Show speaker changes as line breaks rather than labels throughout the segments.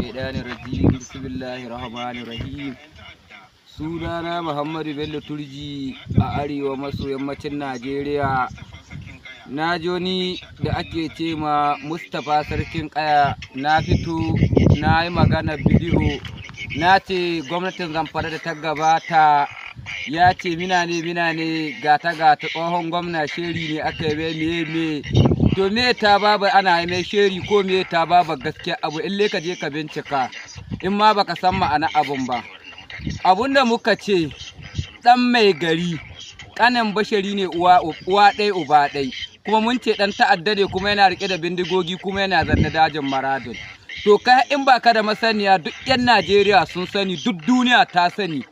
Shaitanir rajim. Bismillahir rahmanir rahim. Sunana Muhammadu Bello Turji a arewa maso yammacin Najeriya. Na joni da ake ce ma Mustapha Sarkin Kaya, na fito na yi magana bidiyo, na ce gwamnatin Zamfara da ta gabata ya ce mina ne mina ne gata gata tsohon gwamna sheri ne aka yi mai meye me. To me ta baba ana yi mai sheri ko me ta baba gaskiya abu in ka je ka bincika in ma baka san ma'ana abun ba. Abun da muka ce dan mai gari kanin Bashari ne, uwa uwa ɗai uba ɗai, kuma mun ce dan ta'adda ne, kuma yana rike da bindigogi, kuma yana zanne dajin Maradun. To kai in baka da masaniya, duk 'yan Najeriya sun sani, duk duniya ta sani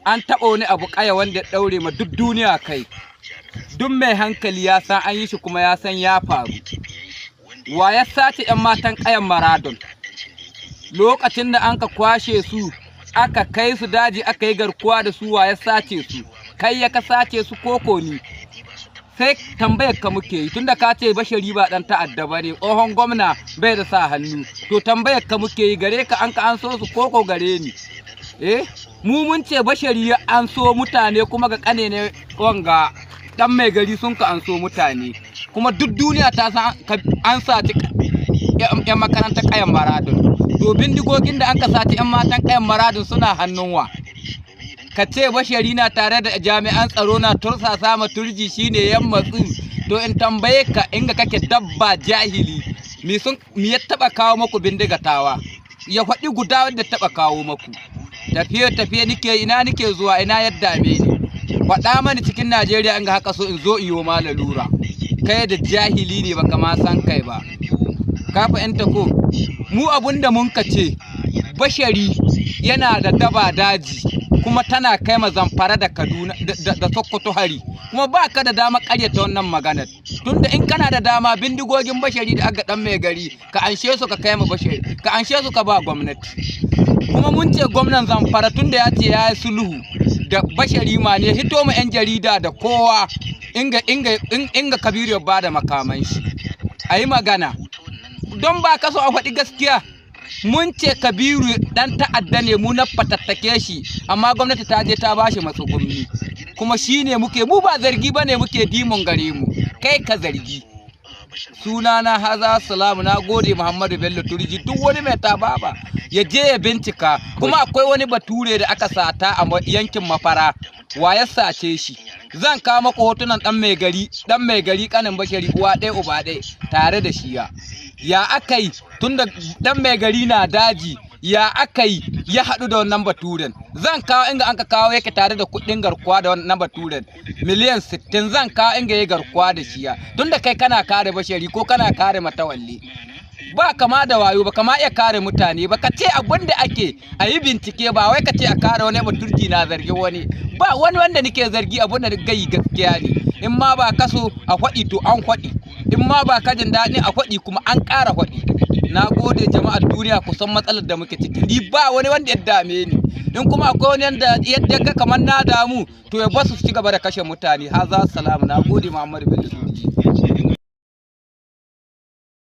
an taɓa wani abu ƙaya wanda ya ɗaure ma duk duniya kai. Duk mai hankali ya san an yi shi kuma ya san ya faru. Wa ya sace 'yan matan ƙayan Maradun lokacin da an ka kwashe su aka kai su daji aka yi garkuwa da su? Wa ya sace su? Kai ya ka sace su koko ni? Sai tambayar ka muke yi, tunda ka ce Bashari ba dan ta'adda ba ne, tsohon gwamna bai da sa hannu, to tambayar ka muke yi, gare ka an ka an so su koko gare ni? Eh, mu mun ce Bashari an so mutane, kuma ga kane ne wanga dan mai gari sun ka an so mutane, kuma duk duniya ta san an saci yan makarantar Kayan Maradun. To bindigogin da an ka saci yan matan Kayan Maradun suna hannun wa? Ka ce Bashari na tare da jami'an tsaro na tursasa ma Turji shine yan matsu. To in tambaye ka, inga kake dabba jahili, mi sun mi ya taba kawo maku bindigatawa? Ya faɗi guda wanda taba kawo maku. Tafiye tafiye nike, ina nike zuwa, ina yadda me ni? Faɗa mani cikin Najeriya in ga haka so in zo iyo ma lalura. Kai da jahili ne, baka ma san kai ba. Ka fahimta ko? Mu abunda mun ka ce, Bashari yana da daba daji, kuma tana kai ma Zamfara da Kaduna da Sokoto hari, kuma ba ka da dama karyata wannan maganar, tunda in kana da dama, bindigogin Bashari da aka dan mai gari, ka anshe su ka kai ma Bashari, ka anshe su ka ba gwamnati. Kuma mun ce gwamnan Zamfara, tunda ya ce ya yi sulhu da Bashari, ma ne hito mu yan jarida da kowa inga inga inga Kabiru ya bada makaman shi a yi magana, don ba ka so a faɗi gaskiya. Mun ce Kabiru dan ta'adda ne, mu na fatattake shi, amma gwamnati ta je ta bashi matsugumni, kuma shine muke, mu ba zargi bane muke dimon gare mu, kai ka zargi. Sunana haza salamu, na gode. Muhammadu Bello Turji. Duk wani mai tababa ya je ya bincika. Kuma akwai wani bature da aka sata a yankin Mafara, wa ya sace shi? Zan kawo maku hotunan dan mai gari, dan mai gari kanin Bashari, uwa ɗaya uba ɗaya tare da shi. Ya aka yi, tunda dan mai gari na daji, ya aka yi ya haɗu da wannan baturen? Zan kawo inga an ka kawo yake tare da kuɗin garkuwa da wannan baturen, miliyan 60. Zan kawo inga ya garkuwa da shi. Ya tunda kai kana kare Bashari ko kana kare Matawalle, ba kama da wayo ba, kama iya kare mutane ba. Ka ce abin da ake a yi bincike, ba wai ka ce a kare wani ba. Turji na zargi wani, ba wani wanda nake zargi. Abin da gayi gaskiya ne. In ma ba kaso a faɗi, to an faɗi. In ma ba ka jin daɗin a faɗi, kuma an ƙara faɗi. Na gode. Jama'ar duniya, ku san matsalar da muke ciki. Ni ba wani wanda ya dame ni. In kuma akwai wani wanda yadda ga kamar na damu, to ya basu su ci gaba da kashe mutane. Haza salamu, na gode. Muhammadu Bello Turji.